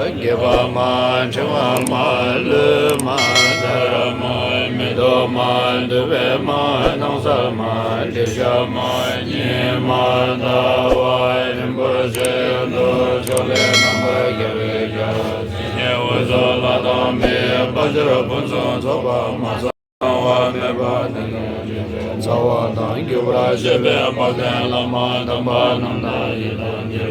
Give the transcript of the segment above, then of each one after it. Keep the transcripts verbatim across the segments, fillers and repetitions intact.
སྐྱེས་པ་མ། འཆི་བ་མ། ལུས་མ། ཐར་མ། མི་ལྡོག་མ། འདུས་པའི་མ། སྣང་ས་མ། འདྲེན་བྱ་མ། ཉི་མ། ཟླ་བ། རིན་པོ་ཆེ། དུས། ཕྱོགས་ལས་རྣམ་པར་རྒྱལ་བའི་རྒྱལ། སྲིད་ཞིའི་དབུས་སུ་ལྷ་དང་མིའི། དཔལ་འབྱོར་ཕུན་སུམ་ཚོགས་པ་མ། གསང་བ་མེད་པ་དེ་ནས་རྩ་བ་དང་། བརྒྱུད་པར་བཅས་པའི་དཔལ་ལྡན་བླ་མ་དམ་པ་རྣམས་དང་། ཡི་དམ་གྱི་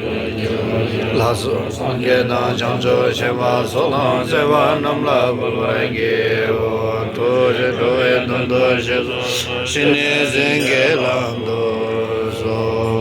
ལྷ་ཚོགས་སངས་རྒྱས་དང་བྱང་ཆུབ་སེམས་དཔའ་ཚོགས་དང་བརྩེ་བ་རྣམས་ལ་འབུལ་བར་བགྱིའོ། ཐུགས་རྗེས་འགྲོ་བའི་དོན་དུ་གཤེགས་སུ་གསོལ། ཕྱི་ནས་སེང་གེའི་ལམ་དུ་སོང་།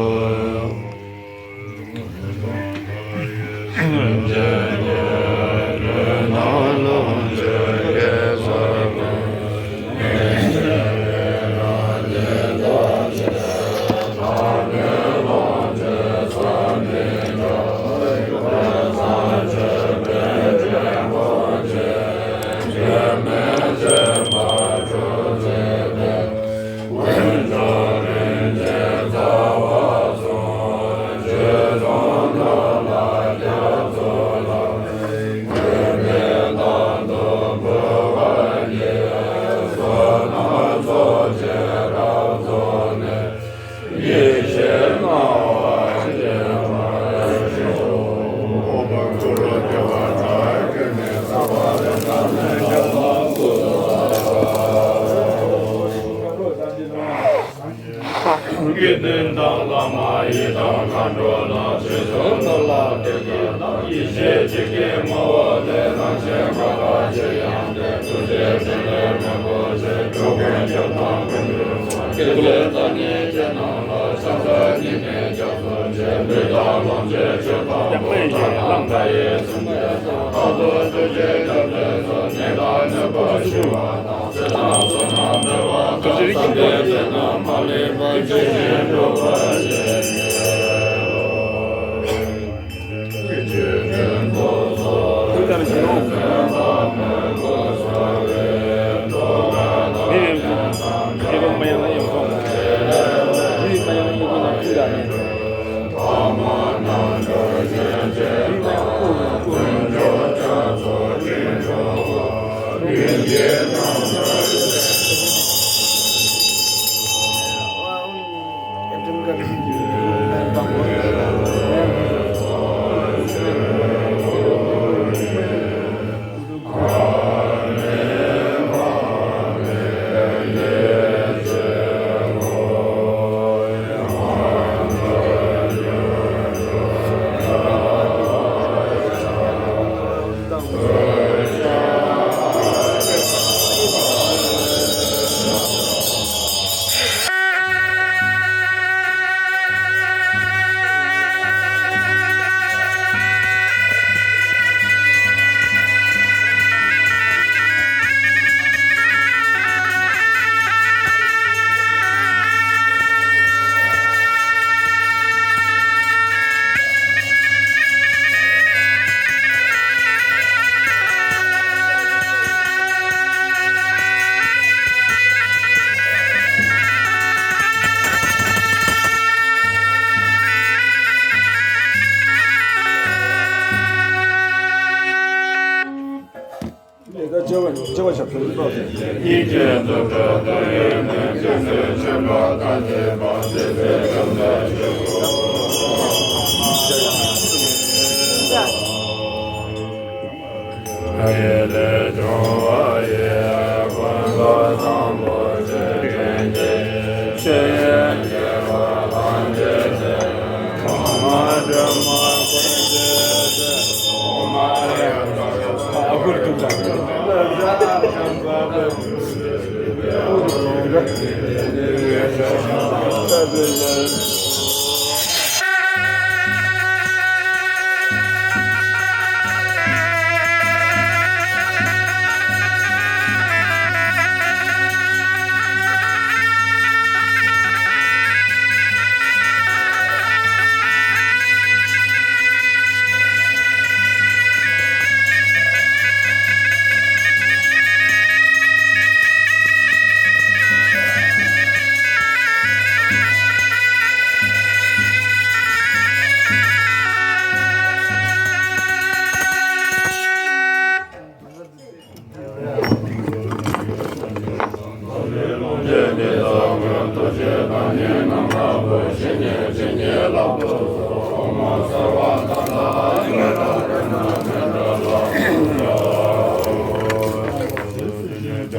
དགེ་འདུན་དང་བླ་མ་ཡི་དམ་མཁའ་འགྲོ་དང་། རྗེ་བཙུན་ནོར་ལྷ་དེ་དག་དང་། ཡེ་ཤེས་ཆོས་ཀྱི་ངོ་བོ་ལས། རང་གཞན་འགོག་པ་ཆོས་དབྱིངས་ཏེ། ཐུགས་རྗེ་ཕྲིན་ལས་རྨད་པོ་ཆེ། འགྲོ་ཀུན་སྐྱོབ་དང་མགོན་པོའི་གསུང་། དགེ་ལེགས་དང་ཉེས་བྱས་རྣམས་ལ། ཕྱག་འཚལ་ཉི་མའི་སྐྱབས་སུ་མཆི། ལུས་དང་ལོངས་སྤྱོད་ཆོས་དང་པོ། ཐོབ་དང་མཐའ་ཡས་སངས་རྒྱས་སོ། རྟག་ཏུ་ཐུགས་རྗེའི་སྐྱབས་གནས་སོ། ནད་དང་གནོད་པ་ཞི་བ་དང་། ཚེ་དང་བསོད་ནམས་འཕེལ་བ་དང་། སངས་རྒྱས་བསོད་ནམས་མ་ལུས་པ། ཇི་བཞིན་འགྲུབ་པར་བྱེད།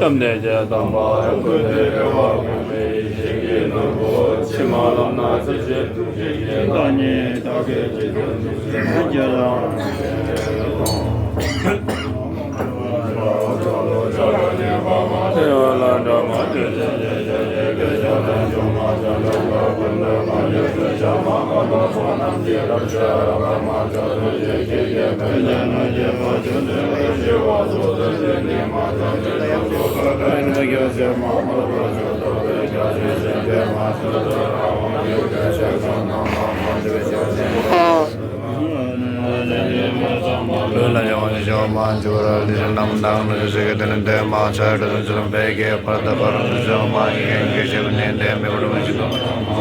སྐྱབས་གནས་ཀྱི་དམ་པ་ཀུན་ཏུ་རེ་བ་ཀུན་ལས་ཡེ་ཤེས་ཀྱི་ནོར་བུ་ཕྱི་མ་ལམ་སྣ་ཚོགས་ཀྱི་ཐུགས་རྗེ་ཆེན་བདག་ཉིད་བདག་གི་རྗེས་སུ་འཇུག་པའི་སྨོན་ལམ་རྒྱ་ལ། ལུས་ལ་ཡོངས་ཤིང་མ་འཇུག་ར་ལུས་ལ་རྣམ་སྣང་ནུས་ཤིང་དེ་ནི་འདས་མ་ཚད་དྲི་ཟུང་ཚུལ་འཕེལ་གྱི་བར་དུ་བར་དུ་བྱུང་མ་ཡིན་གྱི་ཞིག་ནི་འདས་མི་བར་མི་འཇུག་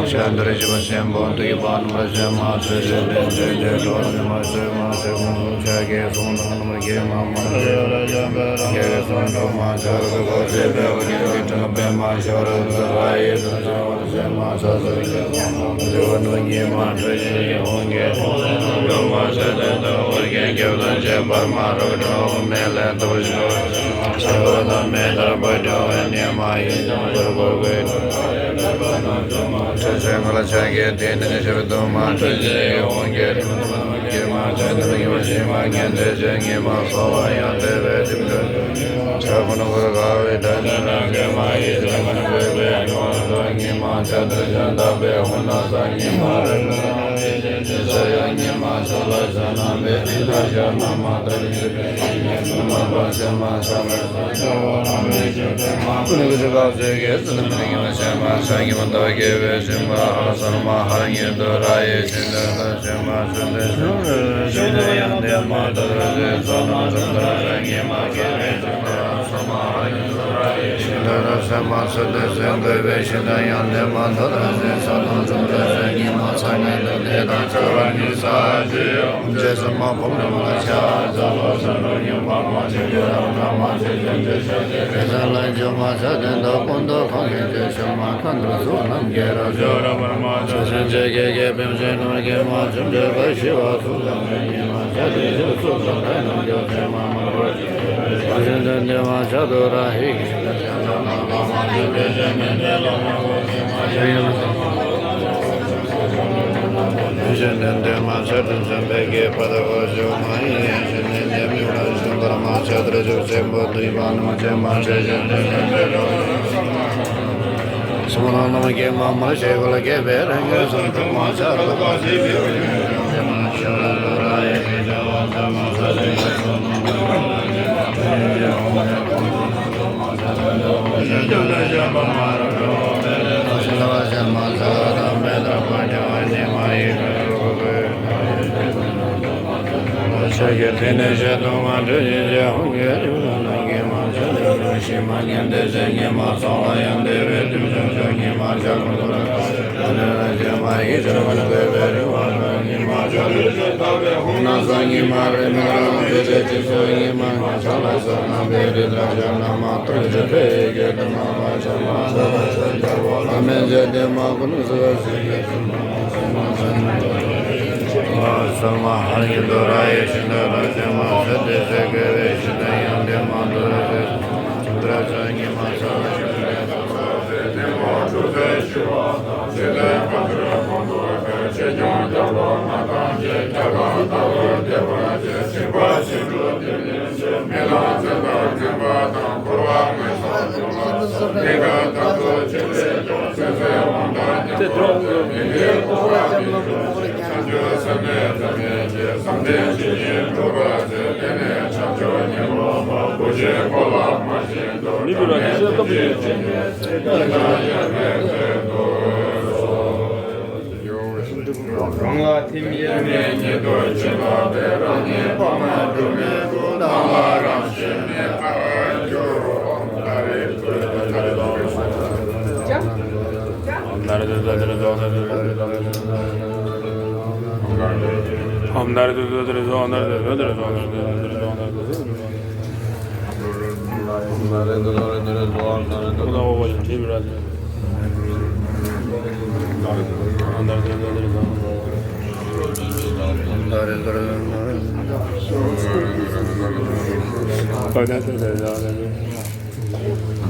ཤ་འདིར་བཞུགས་པ་ཆེན་པོ་འདུས་པ་རྣམས་ལ་ཞེན་མ་ཚོས་ཞེན་ཏེ་འདྲེན་ཏེ་འགྲོ་ནི་མ་ཚོས་མ་ཚོས་ཁོང་ཚོ་ཆ་གས་གསུང་དང་རྣམ་གྱིས་མ་མ་ཚོས་ལ་ཞེན་པའི་རང་གིས་གསུང་འགྲོ་མ་ཚོས་ར་དུ་གོ་ཚེ་འཕེལ་བ་ཀྱང་གི་དྲན་པས་མ་ཤོར་ར་དུ་ར་ཡི་དུ་ཚེ་བ།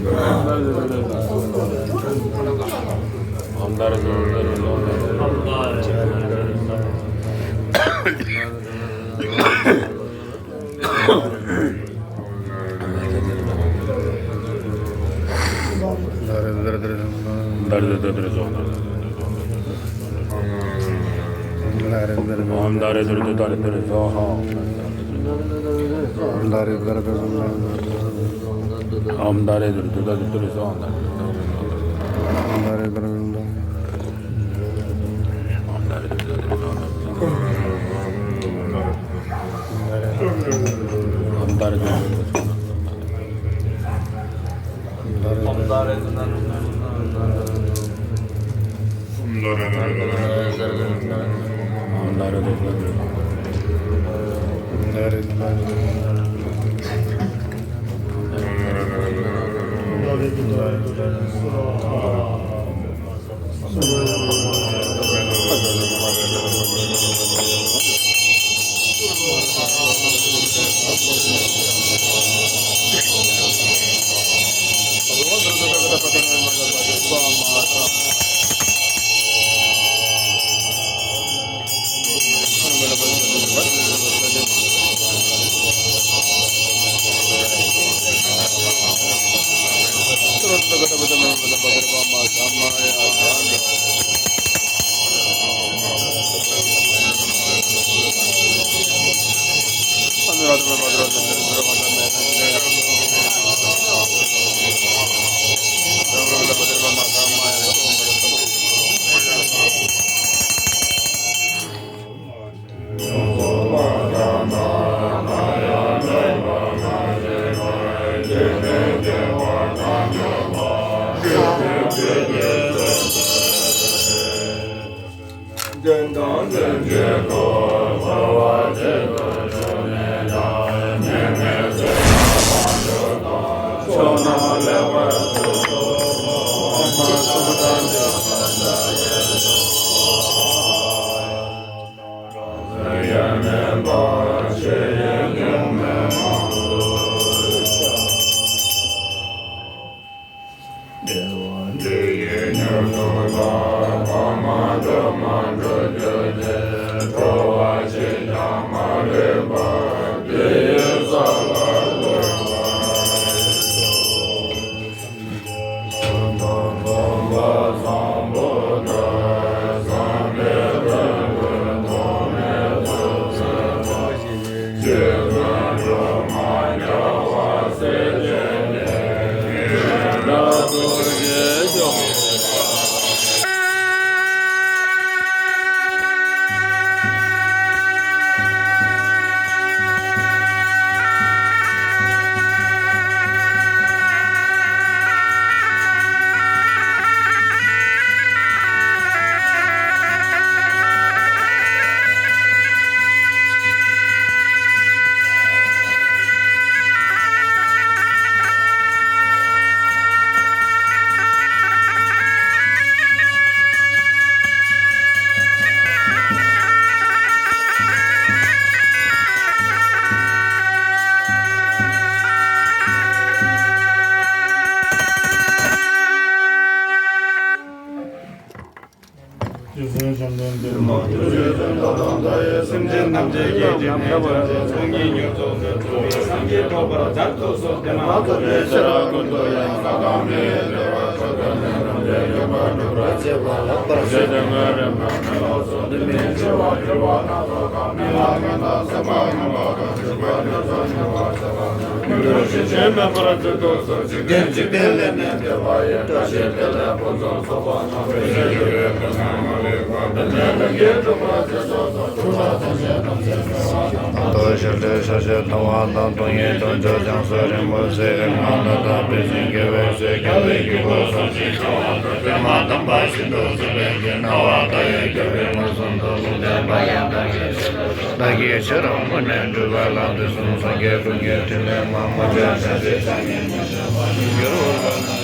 རྗེ་བཙུན་བཅོམ་ལྡན་འདས་མ་ཐུབ་རྗེ་བཙུན་ཐོབ་དང་མཐའ་ཡས་སེམས་ཅན་ཐམས་ཅད་སྐྱེ་འཇིག་རྟེན་མཁྱེན་པ་ཚོགས་གཉིས་མྱུར་རྫོགས་སུ་འགྲོ་བའི་སངས་རྒྱས་ཐོབ་པར་མཛད་དུ་གསོལ་ཏེ་མ་ཐུབ་པའི་ཤེས་རབ་ཀུན་ཏུ་ཡང་ལྷ་དང་མིའི་བདེ་བ་ཐོབ་པའི་ཐམས་ཅད་མངོན་པར་འགྲུབ་པར་བྱེད་པ་ལྷག་པར་ཞི་བདེ་དངོས་རེ་མ་ནི་ལོག་སོགས་འདི་མིན་འཆི་བ་འགྱུར་བ་སྣ་ཚོགས་དང་མི་ལ་ངན་དང་སེམས་པ་ངན་པ་དང་འཇིགས་པ་ཉེན་ཚོགས་ཉེ་བར་བྱེད་པ་དང་མི་འགྲོ་ཞིང་གཞན་མེད་པར་མཛད་དུ་གསོལ། འཇིག་རྟེན་འཇིག་རྟེན་ལས་ནི་བདེ་བ་ཡི། བཀྲ་ཤིས་བདེ་ལེགས་ཕུན་སུམ་ཚོགས་པ་དང་། རྡོ་རྗེ་ལས་ཤ་ཤེད་ཐུབ་པ་དང་། སྟོང་ཉིད་རྡོ་རྗེ་རྒྱ་མཚོ་རིན་པོ་ཆེ། ཨེ་མ་ན་ད་པི་ཙི་དགེ་བའི་ཚལ། རྒྱལ་བའི་དཀྱིལ་འཁོར་སོགས་ཀྱི་ཆར་པ་དང་པདྨ་དམ་པ་ཤིན་ཏུ་མཛེས་པའི་དཀྱིལ། སྣང་བ་མཐའ་ཡས་རྒྱལ་བའི་དབུས་སུ་འདུག། ལུང་བསྟན་པ་ཡང་དག་གི་ཆོས་སུ་གྲགས། བདག་གིས་ཆོས་རབ་མངོན་དུ་གྲུབ་པ་ལ། དུས་གསུམ་སངས་རྒྱས་ཀུན་གྱི་ཕྲིན་ལས་མང་པོ་ཆེ། བྱ་བྱེད་བྱ་ངན་མི་བྱེད་པ་ཉིད། འགྱུར་བ་ལ་ནི།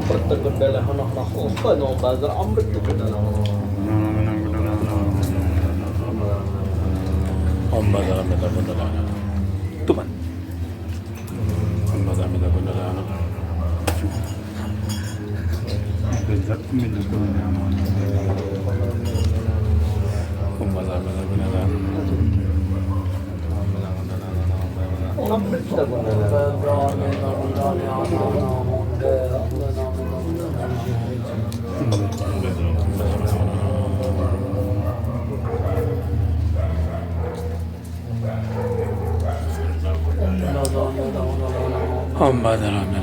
अमृत कुंडल हन हन हो बजर अमृत कुंडल हन। ओम बजर अमृत कुंडल हन। तुमन। ओम बजर अमृत कुंडल हन। ཨོཾ་བཛྲ་ཨ་མྲྀ་ཏ་ཀུཎྜ་ལ།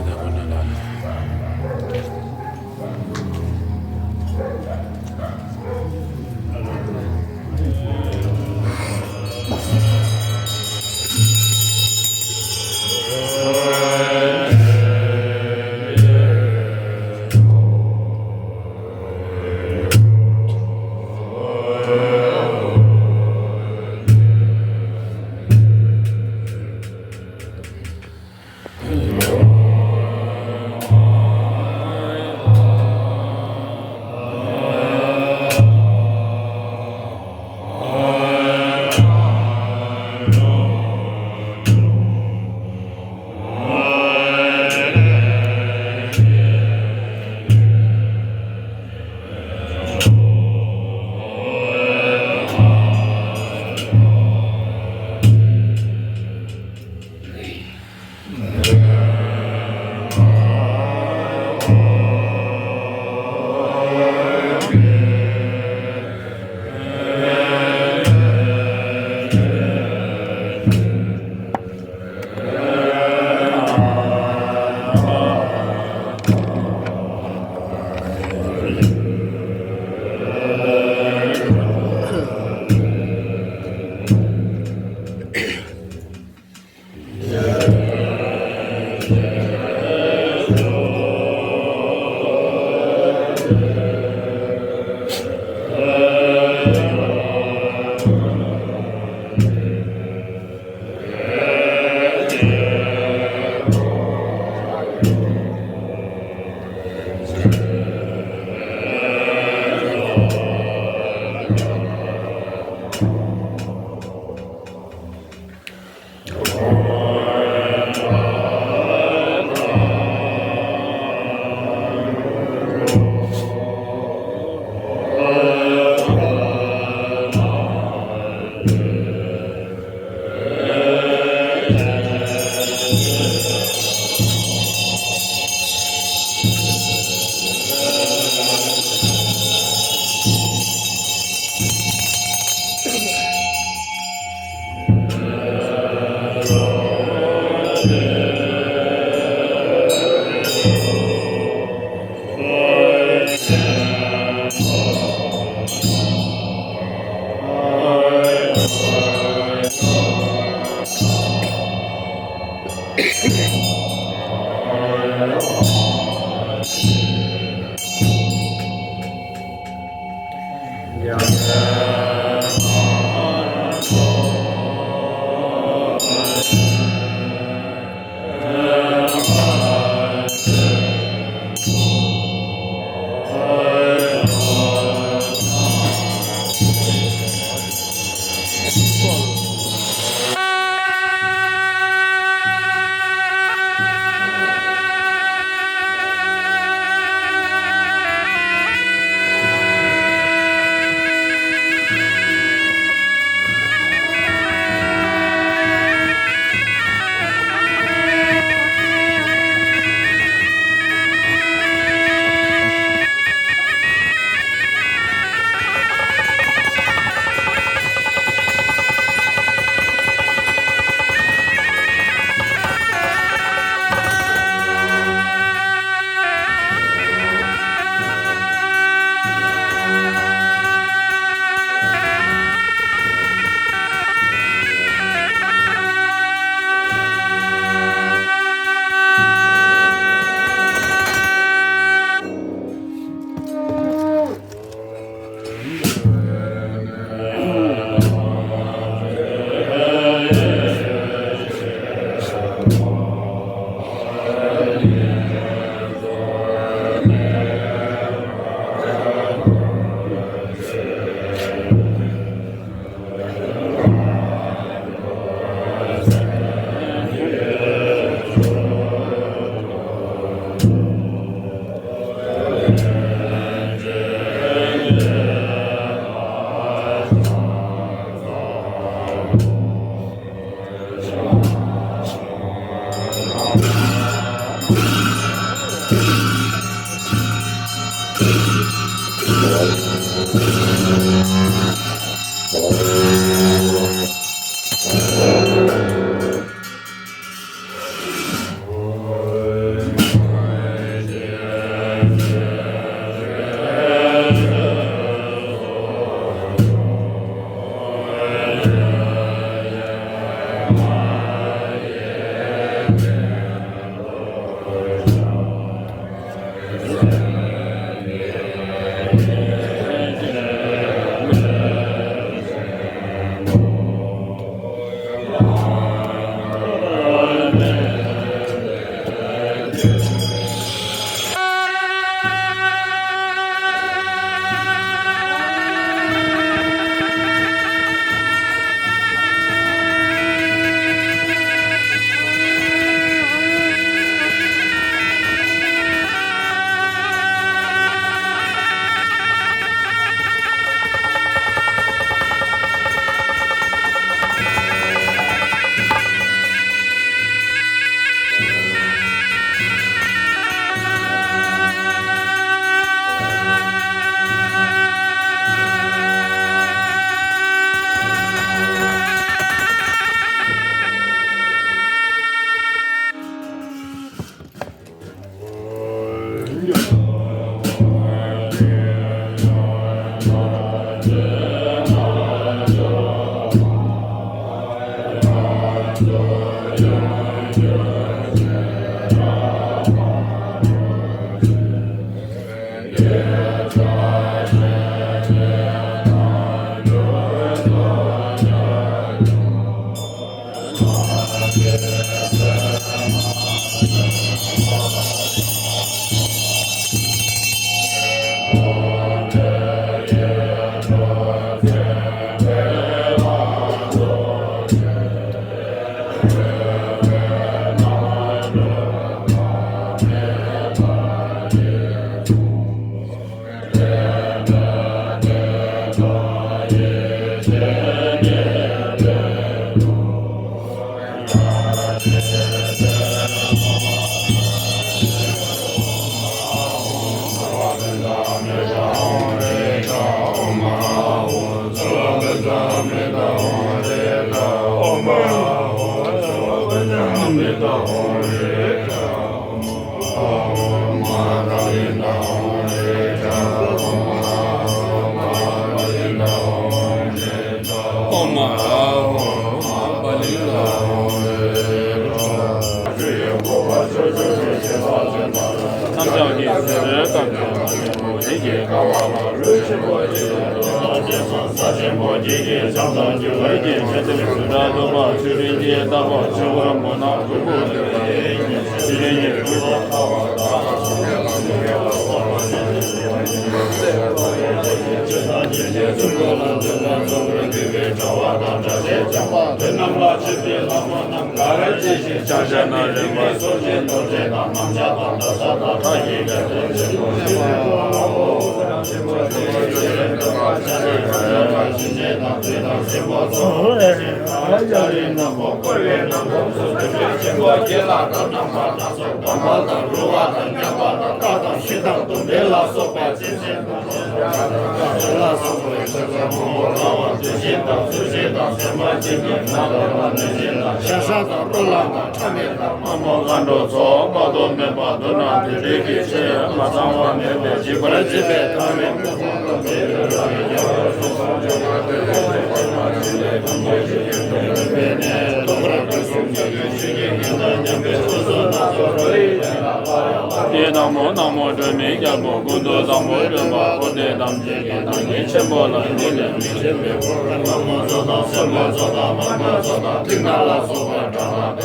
ཨེ། ན་མོ་ན་མོ་སྒྲོལ་མའི་རྒྱལ་པོ། ཀུན་ཏུ་བཟང་པོ་སྒྲོལ་མ། འཁོར་འདས་ཐམས་ཅད་ཀྱི་བདག་ཉིད་ཆེན་པོ་ལ་འདི་ནས་མི་འཇིགས་པའི་ཕོ་བྲང་ན་མོ་མཚོ་དང་སོར་མོ་མཚོ་དང་མ་མོ་མཚོ་དང་ཏིང་ནག་ལ་སོགས་པ་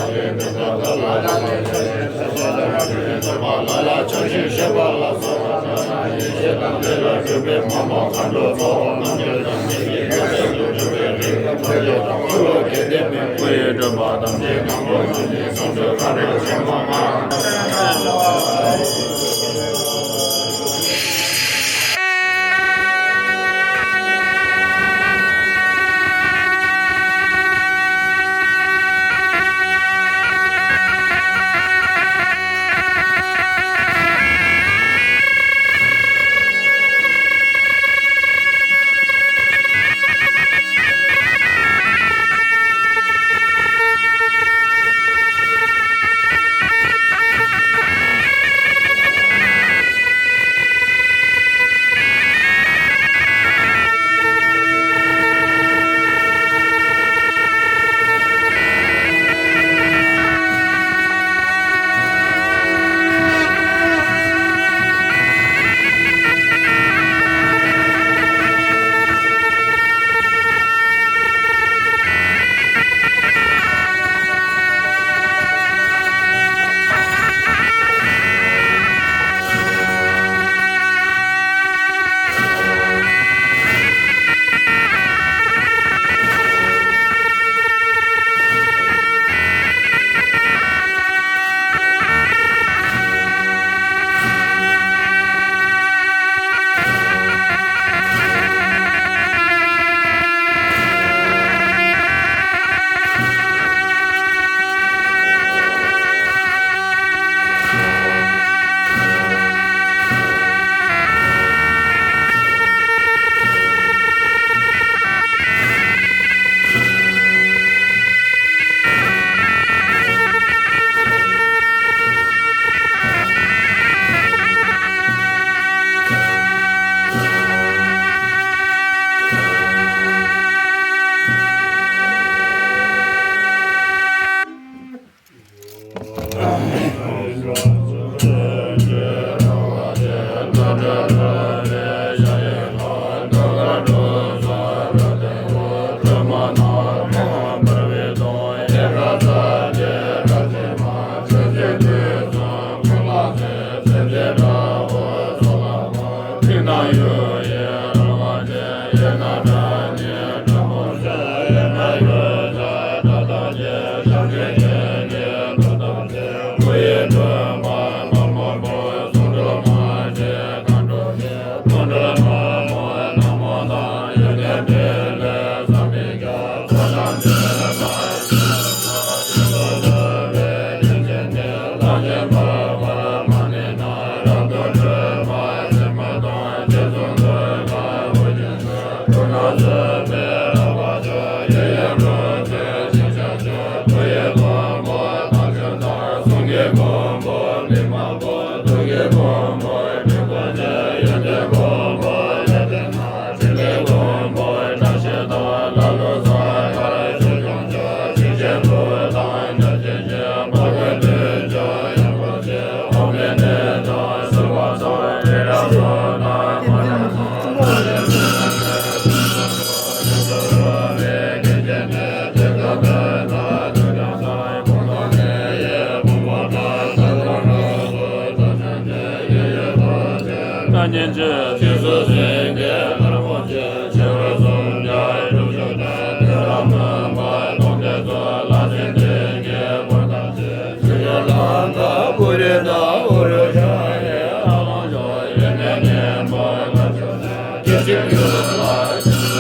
སྙན་བརྒྱུད། རྗེས་སུ་སེང་གེ་དམར་པོ་ཆེ། བྱེ་བ་སུམ་བརྒྱ་དྲུག་ཅུ་སྟེ། དེ་ལ་མོས་པ་སྟོང་ཕྲག་ཚོགས། ལྷ་སྲིན་སྡེ་བརྒྱད་འཁོར་དང་བཅས། ཆོས་སྐྱོང་ལྷ་དང་བོ་རི་དང་ཨུ་རུ་ཤ་ཡི། ལྷ་ལུང་ཕྱོགས་ཡོན་ཏན་གཉན་པོ་ལ་བཅོལ་ནས། སྐྱེ་ཤི་ཡུལ་ལ་བྱོན་ནས།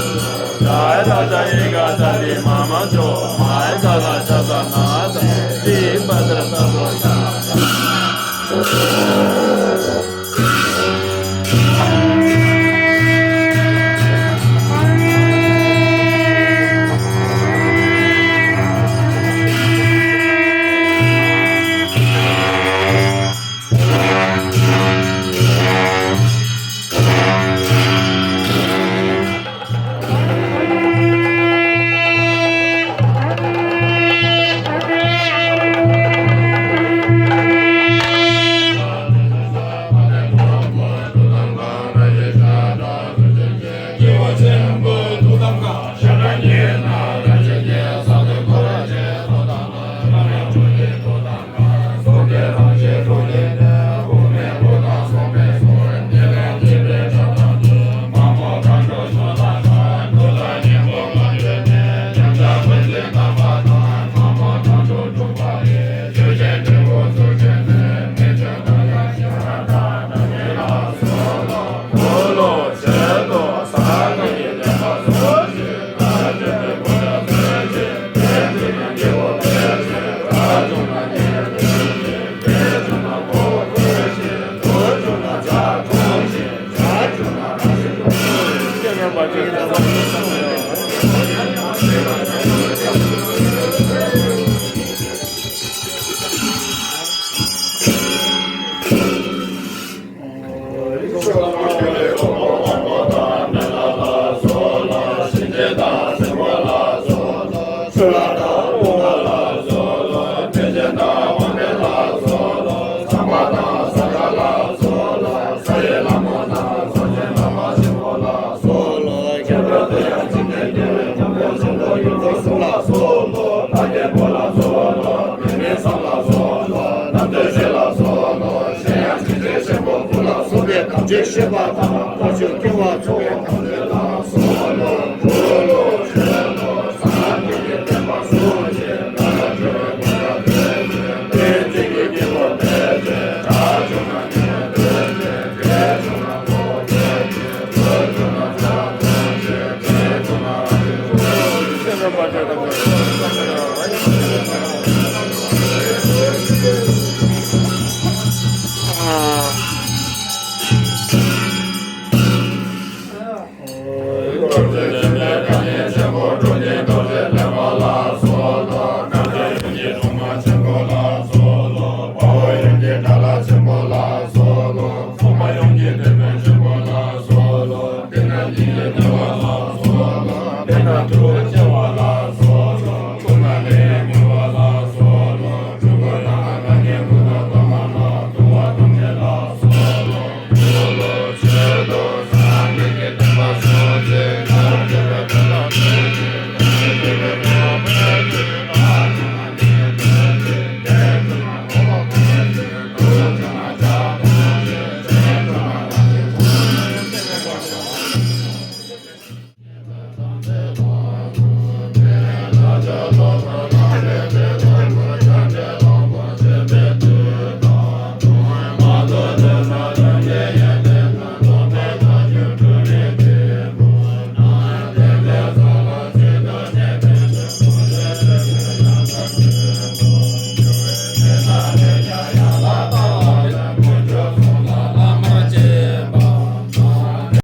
ཛ་ཡ་ར་ཛ་ཡི་ག་ས་ཏི་མ་མ་ཇོ། མ་ཡི་ག་ག་ཤ་ས་ན་ས། ཏི་བ་དར་ས་སོ་ཤ།